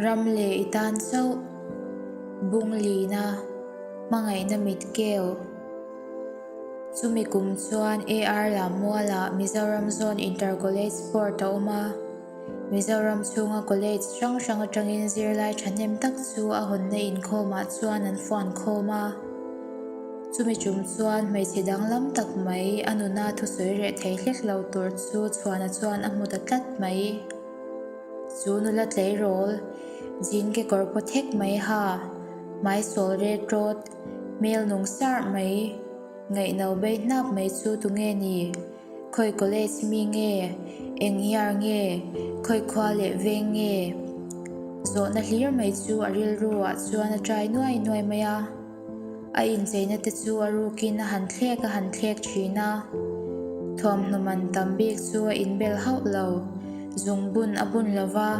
Ram leh i tan chauh bung lina hmangaihna mit keu. Chumi kum chuan AR Lammualah Mizoram Zone Inter College Sport a awm a. Mizoram chhunga college hrang hrang atangin zirlai thahnem tak chu a hawnna inkhawmah chuan an fuan khawm a. Chumi tum chuan hmeichhe danglam tak mai a nuna thusawi reh thei hlek lo tur chu Chhuana chuan a hmu ta tlat mai. Chu nula tleirawl, jean kekawr paw thek mai ha, hmai sawl ret rawt, hmel nung sarh mai, ngaihno bei hnap mai chu tunge ni? Khawi college mi nge? Eng year nge? Khawi khua leh veng nge? Zawhna hlir mai chu a rilru ah chuan a trai nuai nuai mai a. A incheina te chu a rukin a han thlek a han thlek thin a. Thuamhnaw man tam bik chu a inbel hauh lo. Zungbun a bun lo va,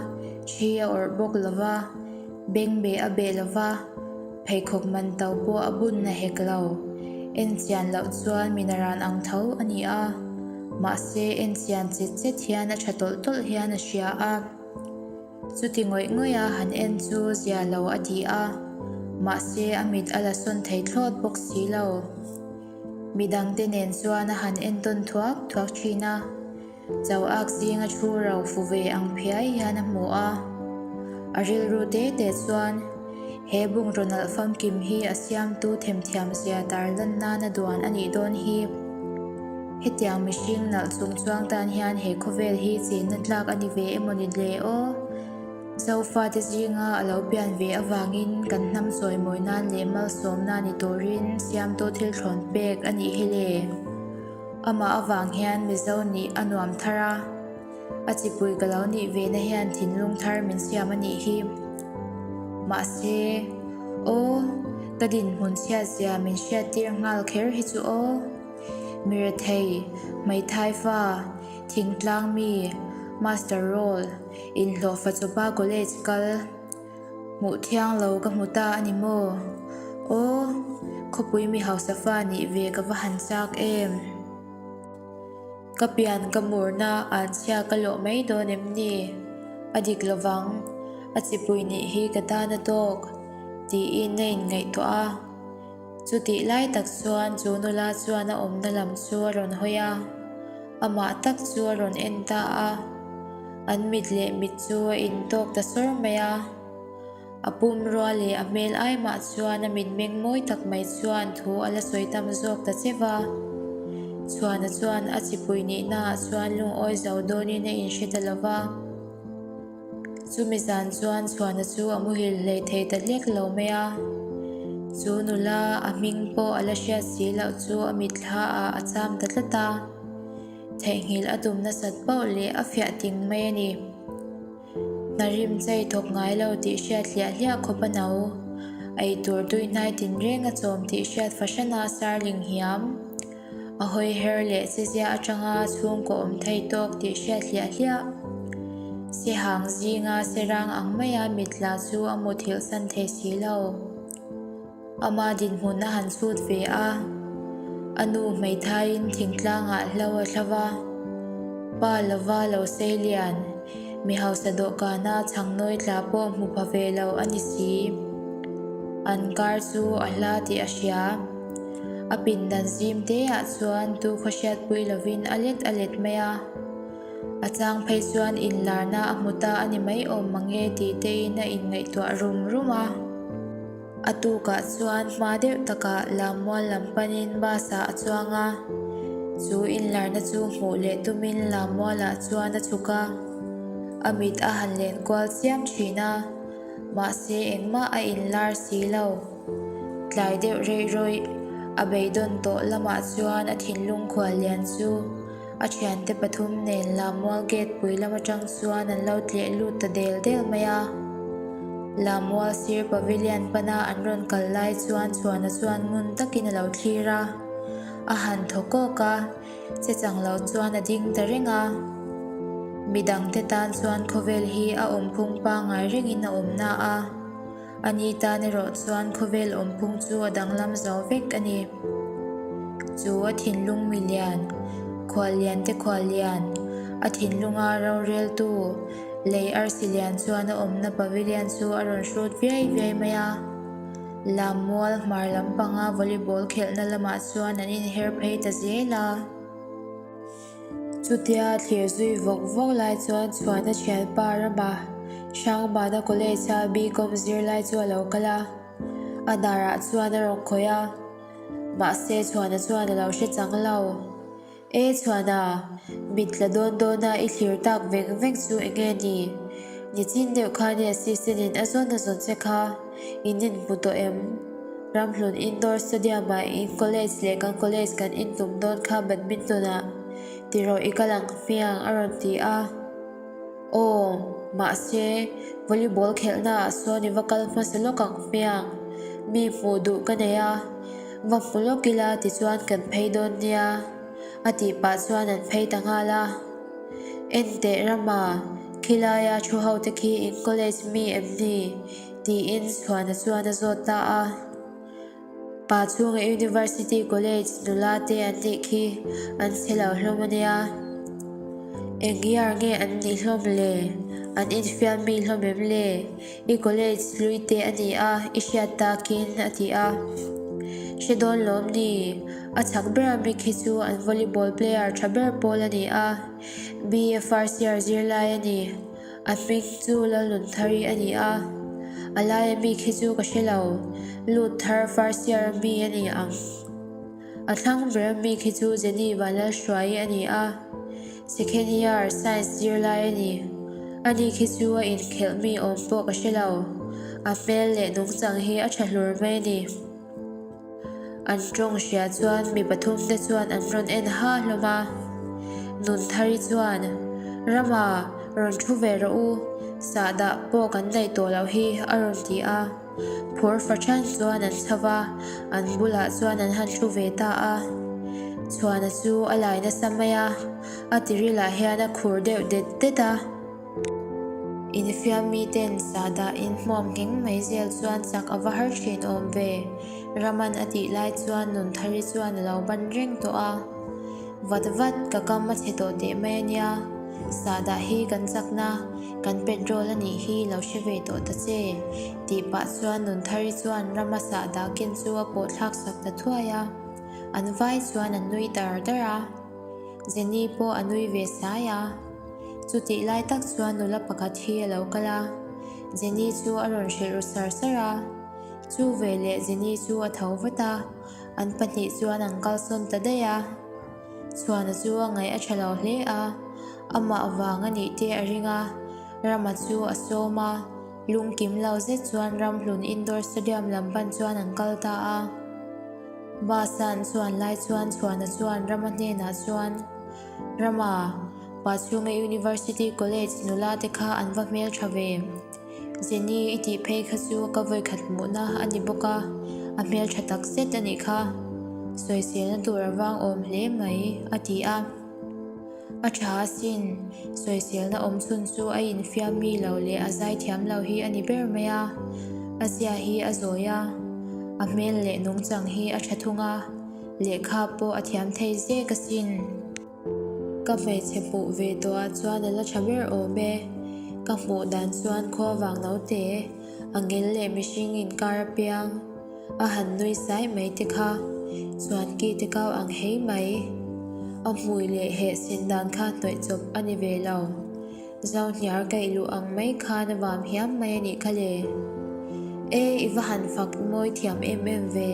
thi a awrh bawk lo va, bengbeh a beh lo va. Pheikhawk man to pawh a bun na hek lo. En chian loh chuan mi naran ang tho a ni a, mahse en chian chet chet hian a tha tawlh tawlh hian a hria a. Chuti ngawih ngawih a han en chu zia lo a ti a, mahse a mit a la sawn thei thlawt bawk si lo. Midangte nen chuan a han entawn thuak thuak thin a. Chau ak zinga thu ro fu ve ang phiai hian a hmu a, a rilru te te chuan he bungraw nalh famkim hi a siamtu themthiam zia tar lan nana duan a nih dawn hi. Hetiang mihring nalh chung chuang tan hian he khawvel hi chenna tlak a ni ve emaw ni le aw? Zofate zinga a lo pian ve avangin kan hnam chawimawi nan leh malsawmna ni turin siamtu thil thlawn pek a nih hi le. Amah avang hian Mizo nih a nuam thar a, a chipui ka lo nih ve na hian thinlung thar min siam a nih hi. Mahse, aw, ka dinhmun chhiat zia min hriattir nghal kher hi chu aw. Mirethei, hmeithai fa, thingtlang mi, master roll, inhlawhfa chawpa college kal, Hmuh thiang lo ka hmu ta a ni maw? Aw, khawpui mi hausa fa nih ve ka va han chak em? Ka pian ka murna an chhia ka lawh mai dawn em ni? A dik lovang, a chipui nih hi ka tan a tawk, tiin a inngaihtuah a. Chutih lai tak chuan chu nula chuan a awmna lam chu a rawn hawi a, amah tak chu a rawn en ta a. An mit leh mit chu a intawk ta sawr mai a. A pumrua leh a hmel ai mah chuan a mitmeng mawi tak mai chuan thu a la sawi tam zawk ta che va. Chhuana chuan a chipui nihnaah chuan lungawi zo dawnin a inhre ta lo va. Chumi zan chuan Chhuana chu a muhil hlei thei ta hlek lo mai a. Chu nula a hming pawh a la hriat si loh chu a mitthla ah a cham ta tlat a. Theihnghilh a tum nasat poh leh a fiah ting mai a ni. Hna rim chei thawk ngai lo tih hriat hliah hliah khawp a no. Ei tur tui hnai tinreng a chawm tih hriat fahrana sarling hiam. A hawi her leh chezia atanga chhungkaw awm thei tawk tih hriat hliah hliah. Sehang zinga serang ang maia mitla chu a muthilh san thei si lo. Ama dinhmun a han chhut ve a, a nu hmeithaiin thingtlangah hlo a thla va. Pa lova lo sei lian, mi hausa dawhkana chhangnawi tla pawh hmu pha ve lo a ni si. An kar chu a hla tih a hria. A pindan zim te ah chuan tu khaw hriatpui lovin a let a let mai a. A chang phei chuan inlarna a hmu ta a ni mai awm mange tih tein a inngaihtuah rum rum a. A tukah chuan hma deuh takah Lammual lam panin bus ah a chuang a. Chu inlarna chu hmuh leh tumin Lammualah chuan a chhuk a. A mit a han len kual chiam thin a, mahse engmah a inlar si lo. Tlai deuh reih rawih, a beidawn tawh lamah chuan a thinlung khual lian chu a thiante pathum nen Lammual gate pui lam atang chuan an lo tleh lut ta del del mai a. Lammual sir pavilion pana an rawn kal lai chuan Chhuana chuan ngun takin a lo thlir a, a han thaw kawk a, che chang lo chuan a ding ta reng a. Midangte tan chuan khawvel hi a awmphung pangngai rengin a awm na a. A ni tan erawh chuan khawvel awmphung chu a danglam zo vek a ni. Chu a thinlung milian, khualliante khuallian, a thinlunga roreltu, Lei arsi lian chuan a awmna pavilion chu a rawn hrut viai viai mai a. Lammual hmar lampanga volleyball khelhna lamah chuan an inher phei ta zel a. Chutia thlir zui vawk vawk lai chuan Chhuana thianpa Rama, Hrangbana College-a BCom zirlai chu a lo kal a. A darah chuan a rawn khawih a, mahse Chhuana chuan a lo hre chang lo. E Chhuana, mit tla dawn dawna i thlir tak veng veng chu eng nge ni? Nichin deuh khan i assistant in a zawn a zawn che kha in inhmu tawh em? Ramhlun Indoor Stadium ah in college leh kan college kan intum dawn kha badminton ah tiraw i kal ang hmiang a rawn ti a. Aw, mahse, volleyball khelhnaah sawn i va kal hmasa lawk ang hmiang. Mi hmuh duh ka nei a, va hmu lawk ila tichuan kan phei dawn nia, a tih pah chuan an phei ta nghal a. Enteh Rama, khilaia thu ho te khi in college mi em ni? tiin Chhuana chuan a zawt ta a. Pa chhunga University College nula te an nih khi an chhe lo hlawm a nia. Eng year nge an nih hlawm le? An infiam mi hlawm em le? I college hlui te a ni a, i hriat takin a ti a. Hre dawn lawm ni? A chak ber a mi khi chu an volleyball player tha ber pawl a ni a, BA first year zirlai a ni. A hming chu Lalnunthari a ni a, a laia mi khi chu ka hre lo, lut thar first year a mi a ni ang. A thlang ber a mi khi chu Jenny Vanlalhruaii a ni a, second year science zirlai a ni. Ani khi chu a inkhelh mi awm pawh ka hre lo, a hmel leh nungchang hi a tha hlur mai a ni. An tawng hria chuan mi pathumte chuan an rawn en ha hlawm a. Nunthari chuan, Rama, rawn thu ve rawh u, sahdah pawh kan neih tawh loh hi, a rawn ti a. Phur fahran chuan an chho va, an bulah chuan an han thu ve ta a. Chhuana chu a lai nasa mai a, a tirilah hian a khur deuh det det a. Infiam miten sahdah inhmuam ngheng mai zel chuan chak a va har thin awm ve, Raman a tih lai chuan Nunthari chuan a lo ban reng tawh a. Vat vat, ka kam a chhe tawh teh mai a nia, sahdah hi kan chakna, kan petrol a nih hi lo hre ve tawh ta che, tih pah chuan Nunthari chuan Rama sahdah ken chu a pawh thlak sak ta thuai a. An vai chuan an nui dar dar a. Jenny pawh a nui ve sai a. Chutih lai tak chuan nula pakhat hi a lo kal a, Jenny chu a rawn hrilh ru sar sar a. Chu veleh Jenny chu a tho vat a, an pahnih chuan an kalsawn ta daih a. Chhuana chu a ngaih a tha lo hle a, amah vang a nih te a ring a, Rama chu a sawm a, lungkim lo zet chuan Ramhlun Indoor Stadium lam pan chuan an kal ta a. Bus a an chuan lai chuan Chhuana chuan Rama hnenah chuan, Rama, Pachhunga University College nula te kha an va hmel tha ve. Jenny i tih phei kha chu ka vawikhat hmuhna a ni bawk a, a hmel tha tak zet a nih kha. Sawiselna tur a vang awm hle mai, a ti a. A tha asin, sawiselna awm chhun chu a infiam mi lo leh a zaithiam lo hi a ni ber mai a. A zia hi a zawi a, a hmel leh nungchang hi a tha thung a, lehkha pawh a thiam thei zek asin. Ka hmeichhe hmuh ve tawhah chuan a la tha ber awm e. Ka hmuh dan chuan khua vang naute, a ngel leh mihring inkar apiang a han nui sai mai te kha chuan ki te kau ang hei mai. A hmui leh heh sin dan kha hnawih chawp a ni ve lo. Zohniar kaih luh ang mai khan a vam hiam mai a nih kha le. E, i va han fak mawi thiam em em ve,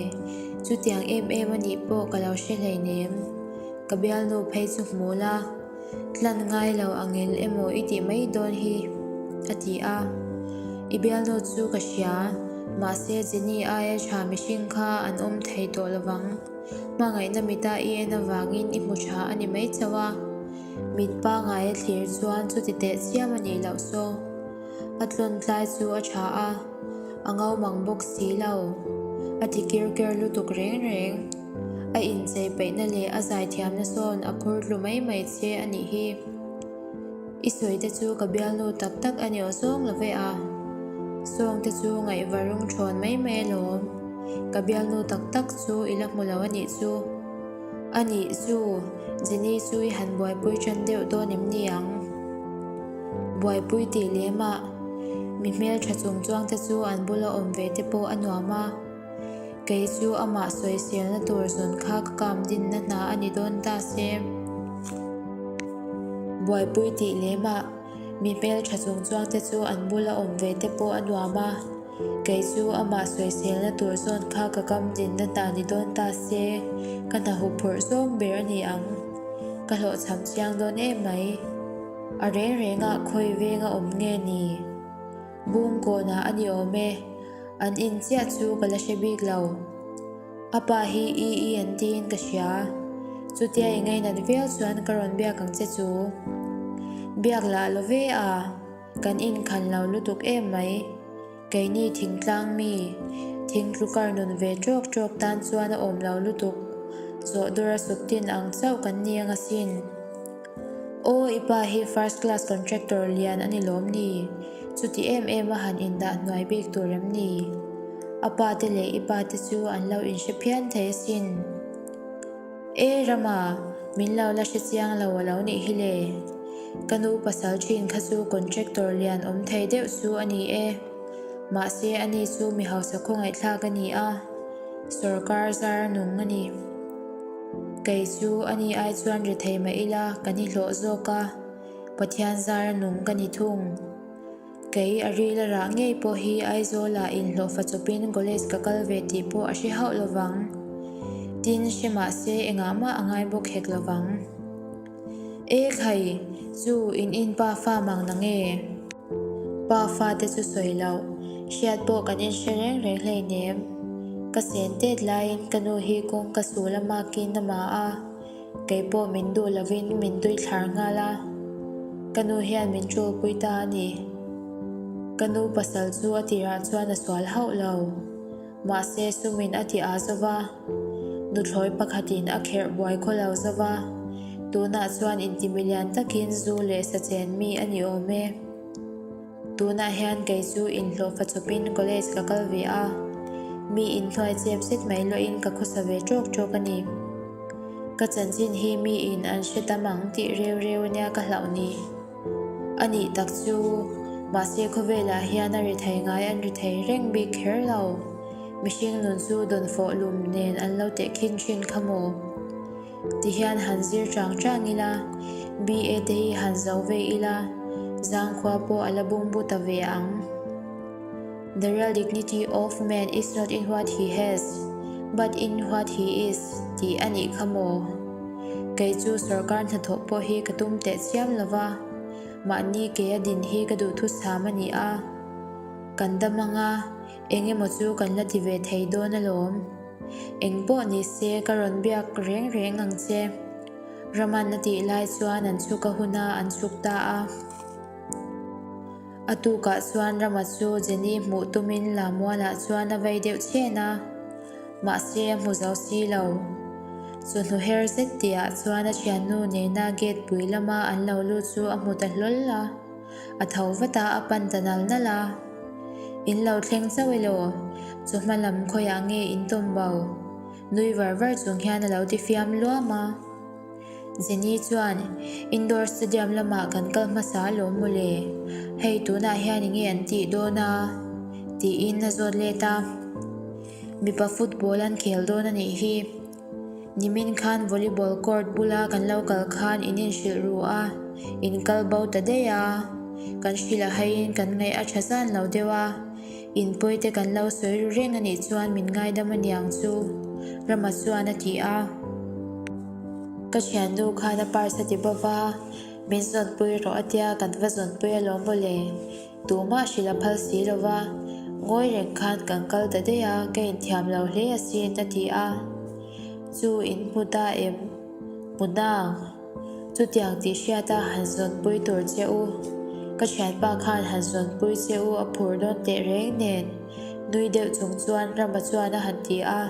chutiang em em a nih pawh ka lo hre hleinem. Ka bialnu phei chu hmu la, tlan ngai lo ang el emaw i tih mai dawn hi, a ti a. I bialnu chu ka hria, mahse Jenny aia tha mihring kha an awm thei tawh lovang. Hmangaihna mita i en avangin i hmu tha a ni mai chauh a. Mit pangai a thlir chuan chuti teh chiam a nih loh saw. A tlawn tlai chu a tha a, a ngo mang bawk si lo. A ti kir ker lutuk reng reng. A inchei peihna leh a zaithiamna sawn a phur tlu mai mai che a nih hi. I sawi te chu ka bialnu tak tak a ni aw zawng lo ve a. Sawng te chu ngaihva rung thawn mai mai alawm. Ka bialnu tak tak chu i la hmu lo a nih chu. A nih chu, Jenny chu i han buaipui tan deuh dawn em ni ang? Buaipui tih lem ah mi hmeltha chung chuang te chu an bula awm ve te pawh a nuam a. Kei chu amah sawiselna tur zawn kha ka kam dinna hna a ni dawn ta se. Buaipui tih lem ah mi hmeltha chung chuang te chu an bula awm ve te pawh a nuam a. Kei chu amah sawiselna tur zawn kha ka kam dinna hna ni dawn ta se, ka hna huphurh zawng ber a ni ang. Ka hlawhchham chiang dawn em mai. A reng rengah khawi veng a awm nge ni? Bung kawnah a ni awm e. An in chiah chu ka la hre bik lo. A pa hi i i an tiin ka hria. Chutia i ngainat viau chuan ka rawn biak ang che chu. Biak lah lo ve a, kan inkhan lo lutuk em mai. Keini thingtlang mi, thingtlukar nun ve tawk tawk tan chuan a awm lo lutuk. Zawh dawra suk tin ang chauh kan ni ang asin. Aw i pa hi first class contractor lian a ni lawm ni? Chuti em em a han indah hnuai bik tur em ni? A pa te leh i pa te chu an lo inhre phian thei asin. E Rama, min lo la hre chiang lo a lo nih hi le. Ka nu pasal thin kha chu contractor lian awm thei deuh chu a ni e. Mahse ani chu mi hausa khawngaihthlak a ni a, sawrkar zar nung a ni. Kei chu ani ai chuan ri thei mah ila ka ni hlawh zawk a, Pathian zar a nung ka ni thung. Kei a ril a rah ngei pawh hi Aizawlah inhlawhfa chawpin college ka kal ve tih pawh a hre hauh lovang. Tin, hre mah se engah mah a ngai bawk hek lovang. E khai, chu in in pa fa mang na nge? Pa fa te chu sawi loh, hriat pawh kan in hre reng reng hleinem. Ka sen tet laiin ka nu hi kawng ka sul a makin a ma a, kei pawh min duh lovin min tui thlar nghal a. Ka nu hian min ṭulpui ta a ni. Ka nu pasal chu a tirah chuan a sual hauh lo. Mahse sumin a ti a zo va, nuthlawi pakhatin a kherh buai khaw lo zo va, tunah chuan intimilian takin zu leh sa chen mi a ni awm e. Tunah hian kei chu inhlawhfa chawpin college ka kal ve a, mi inhnuai chep zet mai lawhin ka khawsa ve ṭawk ṭawk a ni. Ka chanchin hi miin an hre tam ang tih reu reu ania ka hlauh ni. A nih tak chu, mahse khawvelah hian a ri thei ngai an ri thei reng bik kher lo. Mihring nun chu dawnfawh lum nen an lo tehkhin thin kha maw? Tihian han zir chang chang ila, BA te hi han zo ve ila, zangkhua pawh a la bungbu ta ve ang. The real dignity of man is not in what he has, but in what he is tih a nih kha maw? Kei chu sorkar hnathawh pawh hi ka tum teh chiam lo va, mahni kei a din hi ka duhthusam a ni a. Kan dam ang a, eng emaw chu kan la ti ve thei dawn alawm. Eng pawh ni se ka rawn biak reng reng ang che. Raman a tih lai chuan an chhuk a hun a, an chhuk ta a. A tukah chuan Rama chu Jenny hmuh tumin Lamualah chuan a vei deuh chhen a, mahse a hmu zo si lo. Chawhnu her zet tihah chuan a thiannu nena gate pui lama an lo lut chu a hmu ta hlawl a, a tho vat a, a pan ta nal nal a. In lo thleng chauh elaw? Chawhma lam khawiah nge in tawm bo? Nui var var chung hian a lo ti fiam luam a. Jenny chuan, Indoor stadium lamah kan kal hmasa alawm mawle, hei tunah hian enge an tih dawn a? tiin a zawt let a. Mipa football an khel dawn a nih hi. Nimin khan volleyball court bula kan lo kal khan in inhrilh ru a, in kal bo ta daih a. Kan hrilh a haiin kan ngaih a tha zan lo deuh a. In pawite kan lo sawi ru reng a nih chuan min ngaidam a niang chu, Rama chuan a ti a. Ka thiannu khan a purse a ti bawk a, min zawnpui rawh a tia kan va zawnpui alawm mawle. Tumah hrilh a phal si lo va, ngawi reng khan kan kal ta daih a, ka inthiam lo hle asin a ti a. Chu in hmu ta em? Hmu nang. Chutiang tih hriata han zawnpui tur che u, ka thianpa khan han zawnpui che u a phur dawn teh reng nen, nui deuh chung chuan Rama chuan a han ti a.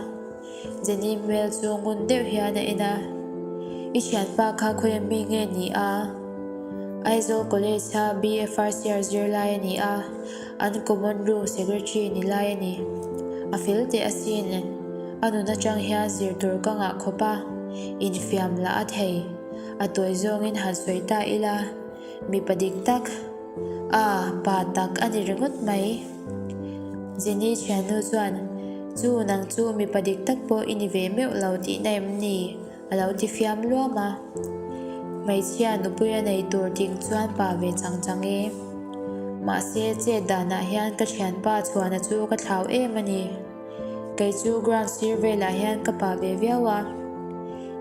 Jenny hmel chu ngun deuh hian a en a, I thianpa kha khawi ami nge ni a? Aizawl College a BA first year zirlai a ni a, an common room secretary ni lai a ni. A fel teh asin, a nun atang hian zir tur ka ngah khawp a, infiam lah a thei. A tawi zawngin han sawi ta ila, mipa dik tak. A, pa tak a ni ringawt mai. Jenny thiannu chuan, Chu nang chu mipa dik tak pawh i ni ve meuh lo tihna em ni? A lo ti fiam luam a. Hmeichhia nupui a nei tur ding chuan pa ve chang chang e. Mahse, chet danah hian ka thianpa chhuana chu ka thlau em a ni. Kei chu ground sir velah hian ka pa ve viau a.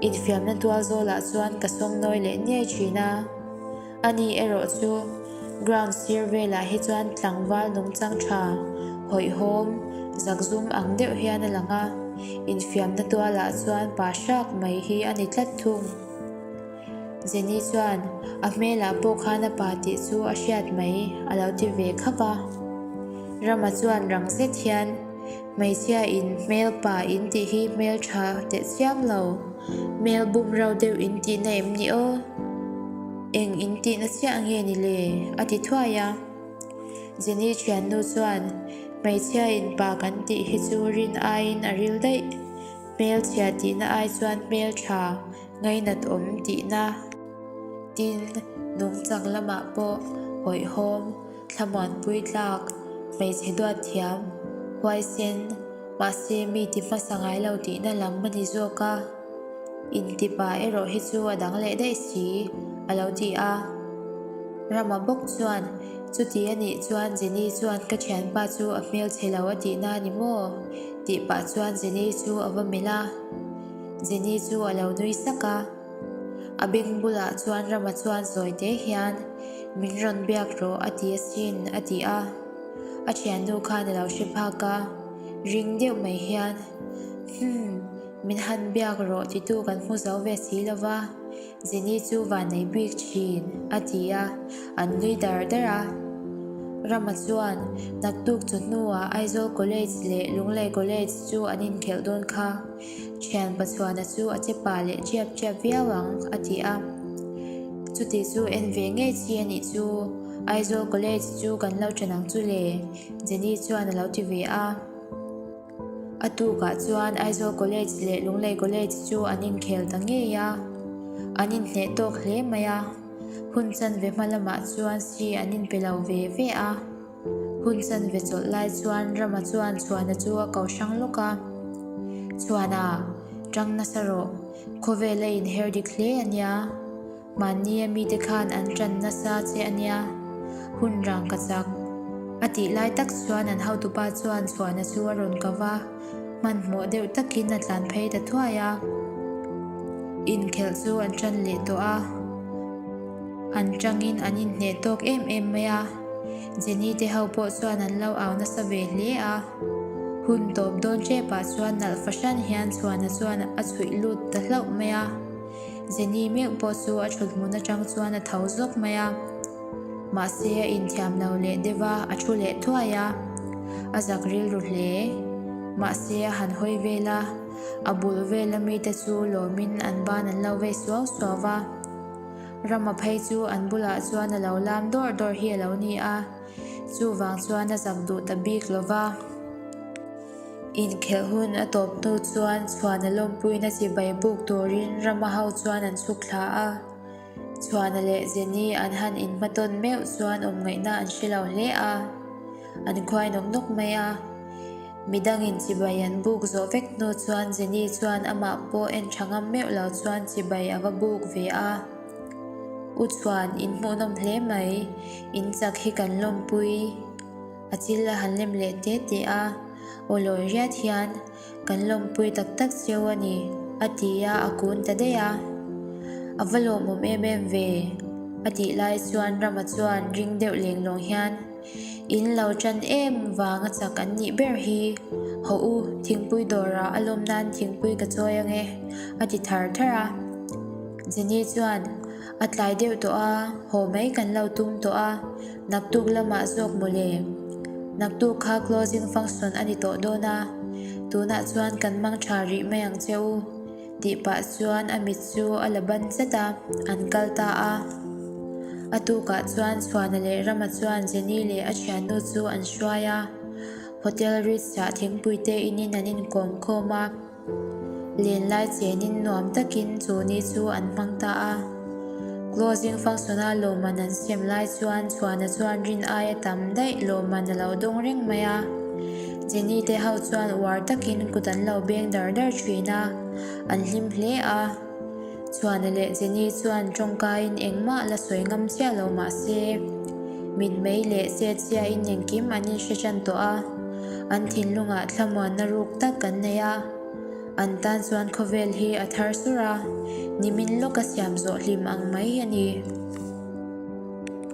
Infiamna tual zawlah chuan ka sawm nawi leh niai thin a. Ani erawh chu ground sir velah hi chuan tlangval nungchang tha, hawihhawm, zakzum ang deuh hian a lang a, infiamna tualah chuan pa hrak mai hi a ni tlat thung. Jenny chuan a hmelah pawh khan a pa tih chu a hriat mai a lo ti ve khap a. Rama chuan rang zet hian Hmeichhia in hmel pa in tih hi hmel tha teh chiam lo, hmel bum rau deuh in tihna em ni aw? Eng in tihna chiah nge ni le? a ti thuai a. Jenny thiannu chuan, Hmeichhia in pa kan tih hi chu rin aiin a ril daih, hmel chhia tihna ai chuan hmel tha ngainat awm tihna. Tin, nungchang lamah pawh hawihhawm, Thlamuanpui tlak, hmeichhe duat thiam, huaisen, mahse mi ti hmasa ngai lo tihna lam a ni zawk a. Intipa erawh hi chu a dang leh daih si, a lo ti a. Rama bawk chuan, Chuti a nih chuan Jenny chuan ka thianpa chu a hmelchhe lo a tihna a ni maw? tih pah chuan Jenny chu a va melh a. Jenny chu a lo nui sak a. A beng bulah chuan Rama chuan zawi te hian, Min rawn biak rawh a ti asin, a ti a. A thiannu khan a lo hre phak a, ring deuh mai hian, Hum, min han biak rawh titu kan hmu zo ve si lo va, Jenny chu vannei bik thin, a ti a, an nui dar dar a. Rama chuan, Naktuk chawhnuah Aizawl College leh Lunglei College chu an inkhelh dawn kha. Thian Pachuana chu a che pah leh chiap chiap viau ang, a ti a. Chuti chu en ve ngei chi a nih chu, Aizawl College chu kan lo ṭan ang chu le, Jenny chuan a lo ti ve a. A tukah chuan Aizawl College leh Lunglei College chu an inkhel ta ngei a, an inhneh tawk hle mai a. Hun chanve hma lamah chuan si an inpe lo ve ve a. Hun chanve chawlh lai chuan Rama chuan Chhuana chu a ko hrang lawk a. Chhuana, ṭang nasa rawh. Khawvel a inher dik hle a nia. Mahni a mite khan an ṭan nasa che a nia. Hun rang ka chak. A tih lai tak chuan an hotupa chuan Chhuana chu a rawn ko va. Hmanhmawh deuh takin a tlan phei ta thuai a. Inkhelh chu an ṭan leh tawh a. An ṭangin an inhneh tawk em em mai a. Jenny te ho pawh chuan an lo au nasa ve hle a. Hun tawp dawn ṭepah chuan nalh fahran hian Chhuana chuan a chhuih lut ta hlauh mai a. Jenny meuh pawh chu a ṭhut hmun aṭang chuan a tho zawk mai a. Mahse a inthiam lo leh deuh a, a ṭhu leh thuai a. A zak rilru hle. Mahse a han hawi vel a, a bul vela mite chu lawmin an ban an lo vei suau suau va. Rama phei chu an bulah chuan a lo lam dawrh dawrh hi a lo ni a, chuvang chuan a zak duh ta bik lo va. Inkhelh hun a tawp hnu chuan Chhuana lawmpuina chibai buk turin Rama ho chuan an chhuk thla a. Chhuana leh Jenny an han inhmatawn meuh chuan awm ngaihna an hre lo hle a, an khuai nawk nawk mai a. Midangin chibai an buk zawh vek hnu chuan Jenny chuan amah pawh en tha ngam meuh lo chuan chibai a va buk ve a. U Chhuan, in hmuhnawm hle mai, in chak hi kan lawmpui. A chil a han lem leh te te a, aw lawi riat hian kan lawmpui tak tak cheu a ni, a ti a, a kun ta daih a. A va lawmawm em em ve, a tih lai chuan Rama chuan ring deuh leng lawng hian, In lo ṭan em vang a chak an nih ber hi. Haw u, thingpui dawrah a lawm nan thingpui ka chawi ang e, a ti thar thar a. Jenny chuan, A tlai deuh tawh a, haw mai kan lo tum tawh a, naktuk lamah zawk mawle. Naktuk kha closing function a ni tawh dawn a, tunah chuan kan mang ṭha rih mai ang che u. Tih pah chuan a mit chu a la ban zet a, an kal ta a. A tukah chuan Chhuana leh Rama chuan Jenny leh a thiannu chu an hruai a, Hotel Ritz ah thingpui te inin an inkawm khawm a. Lenlai chenin nuam takin chu ni chu an hmang ta a. Closing function-a lawmman an sem lai chuan Chhuana chuan rin aia tam daih lawmman a lo dawng reng mai a. Jenny te ho chuan uar takin kut an lo beng dar dar thin a, an hlim hle a. Chhuana leh Jenny chuan tawngkaiin engmah la sawi ngam chiah lo mah se, mitmei leh chet chiahin engkim an inhre tan tawh a, an thinlungah thlamuanna ruk tak an nei a. An tan chuan khawvel hi a thar sur a, nimin lawka siam zawh hlim ang mai a ni.